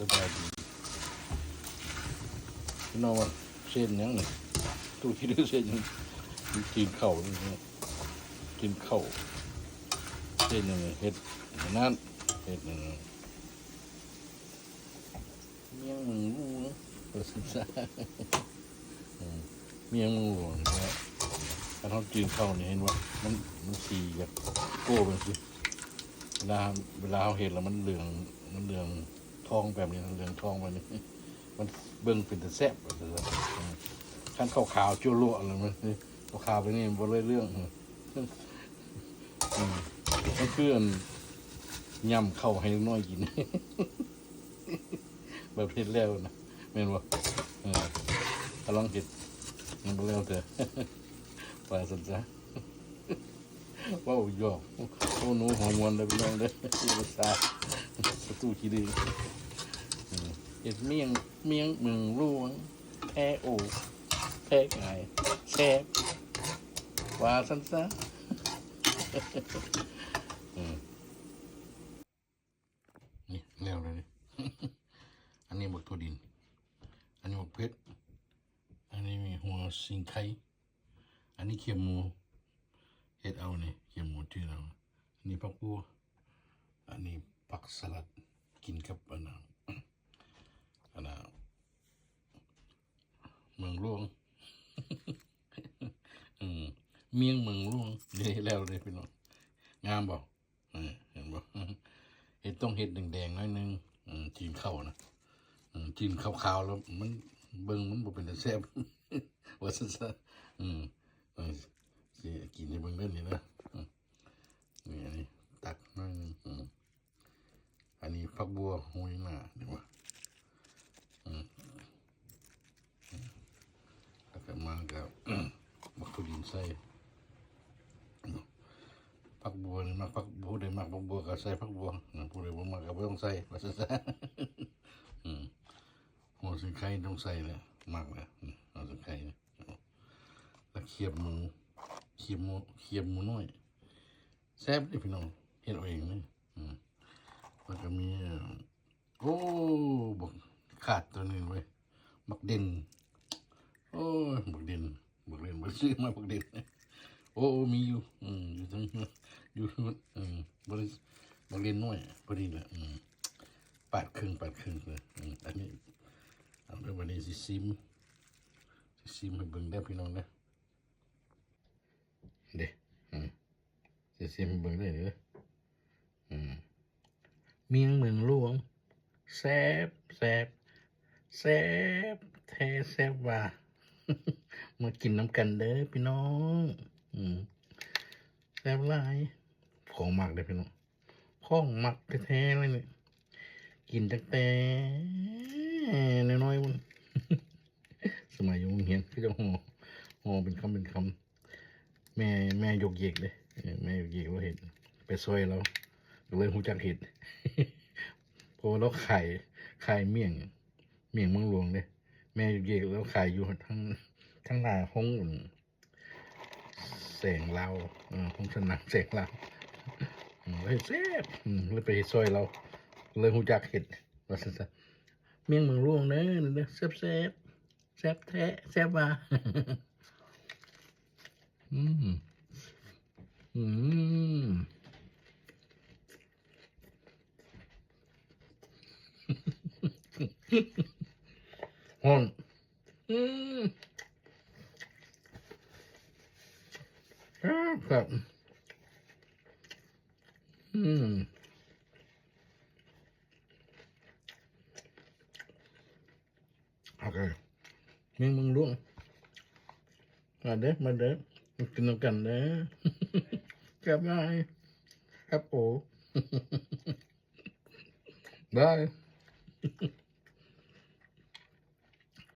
ສະບາຍດີພີ່ນ້ອງ. ວ່າເສັ້ນຫຍັງນີ້? ຕູ້ຄິດເຮັດເສັ້ນຫຍັງ? ມັນກິນເຂົ້ານີ້ ກິນເຂົ້າ. ເສັ້ນຫຍັງນີ້? ເຮັດອັນນັ້ນ ເຮັດອັນນັ້ນ ມຽງເມືອງຫຼວງ ວ່າຊັ້ນຊະ. ອືມ ມຽງເມືອງຫຼວງ ຄັນເຮົາກິນເຂົ້ານີ້ ເຫັນບໍ່? ມັນ ມັນສີຢາກໂກ້ເປັນຊີ້. ເວລາ ເວລາເຮົາເຮັດແລ້ວມັນເຫຼືອງ ມັນເຫຼືອງທອງແບບນີ້ ເຫຼືອງທອງແບບນີ້ ມັນເບິ່ງເປັນຕາແຊບ ວ່າຊັ້ນຊະ. ອືມ ຄັນຂາວໆ ຈົວໂລະ ແລ້ວມັນ ຂາວໆ ແບບນີ້ບໍ່ໄດ້ເລື່ອງ. ອືມ ອືມ ມັນຄືອັນ ຫຍ້ຳເຂົ້າໃຫ້ເດັກນ້ອຍກິນ ແບບເຮັດແລ້ວນະ ແມ່ນບໍ່? ເອີ ກຳລັງເຮັດ ຍັງບໍ່ແລ້ວເທື່ອ ວ່າຊັ້ນຊະ. ເວົ້າຢອກ ໂອ້ ໜູຫົວມ່ວນເດີພີ່ນ້ອງເດີ ພາສາປະຕູຂີ້ດິນ. ເຮັດມຽງ ມຽງເມືອງຫຼວງ ແທ້ໂອ ແທ້ກາຍ ແຊບ ວ່າຊັ້ນຊະ. ນີ້ແລ້ວເລີຍ ອັນນີ້ບັກຖົ່ວດິນ ອັນນີ້ບັກເຜັດ ອັນນີ້ມີຫົວສີໄຄ ອັນນີ້ຂຽບໝູ ເຮັດເອົານີ້ ຂຽບໝູຈື່ເອົາ. ອັນນີ້ຜັກບົວ ອັນນີ້ຜັກສະຫຼັດ ກິນກັບອັນນ່າ ອັນນ່າ ເມືອງຫຼວງ ອືມ ມຽງເມືອງຫຼວງ. ນີ້ແລ້ວເດ້ພີ່ນ້ອງ ງາມບໍ່? ເອີ ເຫັນບໍ່? ເຮັດ ຕ້ອງເຮັດແດງໆ ໜ້ອຍໜຶ່ງ ອືມ ຈີນເຂົ້ານະ ອືມ ຈີນຂາວໆ ແລ້ວມັນ ເບິ່ງມັນບໍ່ເປັນຕາແຊບ ວ່າຊັ້ນຊະ. ອືມ ເອີ ຊິກິນໃຫ້ເບິ່ງເດີນີ້ເດີ. ອືມ ນີ້ ອັນນີ້ຕັກໜ້ອຍໜຶ່ງ ອືມ ອັນນີ້ຜັກບົວໂຮຍໜ້າ ເຫັນບໍ່? ອືມ ແລ້ວກໍມາກໍ ບັກຖົ່ວດິນໃສ່ ຜັກບົວນີ້ມັກຜັກ ຜູ້ໃດມັກຜັກບົວກໍໃສ່ຜັກບົວ ຜູ້ໃດບໍ່ມັກກໍບໍ່ຕ້ອງໃສ່ ວ່າຊັ້ນຊະ. ອືມ ຫົວສີໄຄຕ້ອງໃສ່ແຫຼະ ມັກແຫຼະ ອືມ ຫົວສີໄຄ ແລ້ວຂຽບໝູ ຂຽບໝູ ຂຽບໝູນ້ອຍ ແຊບເດ້ພີ່ນ້ອງ ເຮັດເອົາເອງເດ້. ອືມ ແລ້ວກໍມີ ໂອ້ ບັກຂາດຕົວໜຶ່ງເວີຍ ບັກເດັ່ນ ໂອ້ຍ ບັກເດັ່ນ ບັກເດັ່ນ ບໍ່ໄດ້ຊື້ມາ ບັກເດັ່ນ. ໂອ້ ມີຢູ່ ອືມ ຢູ່ເທິງ ຢູ່ ອືມ ບໍ່ໄດ້ ບັກເດັ່ນນ້ອຍ ພໍດີແຫຼະ ອືມ ປາດເຄິ່ງ ປາດເຄິ່ງເລີຍ. ອືມ ອັນນີ້ ເອົາເດີ ບັດນີ້ຊິຊີມ ຊິຊີມໃຫ້ເບິ່ງເດີພີ່ນ້ອງເດີ. ເດ້ ອືມ ຊິຊີມໃຫ້ເບິ່ງເດີ ອືມ ມຽງເມືອງຫຼວງ ແຊບ ແຊບ ແຊບແທ້ແຊບວ່າ ມາກິນນຳກັນເດີພີ່ນ້ອງ. ອືມ ແຊບຫຼາຍ ຂອງມັກເດ້ພີ່ນ້ອງ ຂອງມັກແທ້ໆ ເລີຍນີ້ ກິນຕັ້ງແຕ່ນ້ອຍໆ ພຸ້ນ ສະໄໝຢູ່ໂຮງຮຽນ ເຂົາເຈົ້າຫໍ່ ຫໍ່ເປັນຄຳເປັນຄຳ ແມ່ ແມ່ຍົກເຢກເດ້ ເອີ ແມ່ຍົກເຢກລາວເຮັດ ໄປຊ່ອຍລາວ ກໍເລີຍຮູ້ຈັກເຮັດ ເພາະວ່າລາວຂາຍ ຂາຍໝ້ຽງ ໝ້ຽງເມືອງຫຼວງເດ້ ແມ່ຍົກເຢກລາວຂາຍຢູ່ທາງ ທາງໜ້າໂຮງ ແສງລາວ ເອີ ໂຮງສະໜາມແສງລາວ ເອີ ເຮັດແຊບ ເລີຍໄປເຮັດຊ່ອຍລາວ ເລີຍຮູ້ຈັກເຮັດ ວ່າຊັ້ນຊະ. ມຽງເມືອງຫຼວງເດີ ແຊບໆ ແຊບແທ້ແຊບວ່າ ອືມ ອືມ ຮ້ອນ ອືມ ແຊບ ແຊບ ອືມ ໂອເຄ ມຽງເມືອງຫຼວງ ມາເດີ ມາເດີ ມາກິນນຳກັນເດີ ແຊບຫຼາຍ ແຊບໂອ ບາຍ.